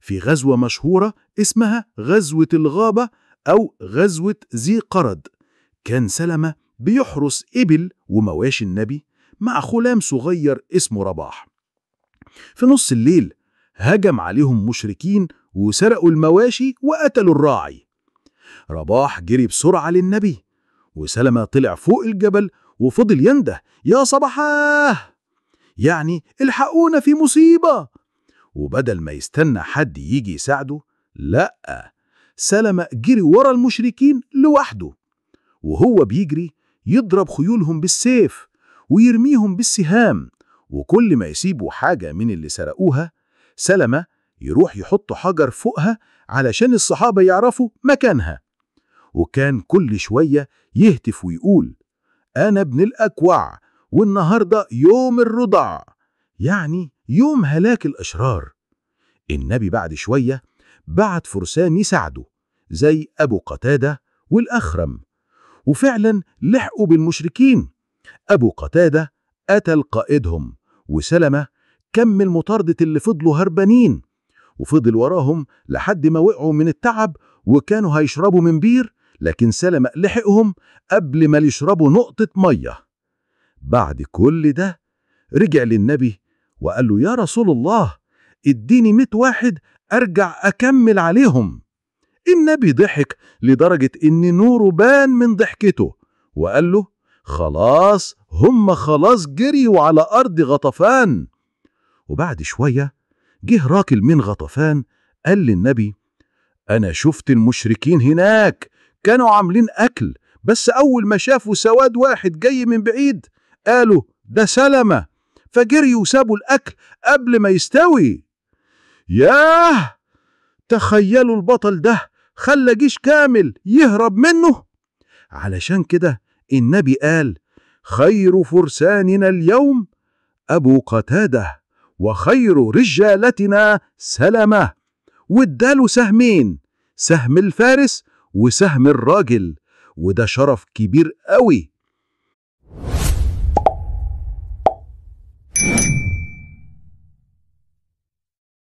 في غزوة مشهورة اسمها غزوة الغابة أو غزوة ذي قرد، كان سلمة بيحرس إبل ومواشي النبي مع غلام صغير اسمه رباح. في نص الليل هجم عليهم مشركين وسرقوا المواشي وقتلوا الراعي. رباح جري بسرعة للنبي، وسلمة طلع فوق الجبل وفضل ينده: يا صباحاه، يعني الحقونا في مصيبة. وبدل ما يستنى حد يجي يساعده، لأ، سلمة جري ورا المشركين لوحده، وهو بيجري يضرب خيولهم بالسيف ويرميهم بالسهام، وكل ما يسيبوا حاجة من اللي سرقوها سلمة يروح يحط حجر فوقها علشان الصحابة يعرفوا مكانها. وكان كل شوية يهتف ويقول: أنا ابن الأكوع، والنهاردة يوم الرضع، يعني يوم هلاك الأشرار. النبي بعد شوية بعت فرسان يساعده زي أبو قتادة والأخرم، وفعلا لحقوا بالمشركين. أبو قتادة قتل قائدهم، وسلمة كمل مطاردة اللي فضلوا هربانين، وفضل وراهم لحد ما وقعوا من التعب وكانوا هيشربوا من بير، لكن سلمة لحقهم قبل ما يشربوا نقطة مية. بعد كل ده رجع للنبي وقال له: يا رسول الله، اديني 100 واحد أرجع أكمل عليهم. النبي ضحك لدرجة إن نوره بان من ضحكته، وقال له: خلاص، هم خلاص جريوا على أرض غطفان. وبعد شوية جه راجل من غطفان قال للنبي: أنا شفت المشركين هناك كانوا عاملين أكل، بس أول ما شافوا سواد واحد جاي من بعيد قالوا ده سلمة، فجريوا وسابوا الأكل قبل ما يستوي. ياه، تخيلوا البطل ده خلى جيش كامل يهرب منه. علشان كده النبي قال: خير فرساننا اليوم أبو قتادة، وخير رجالتنا سلمة. واداله سهمين، سهم الفارس وسهم الراجل، وده شرف كبير قوي.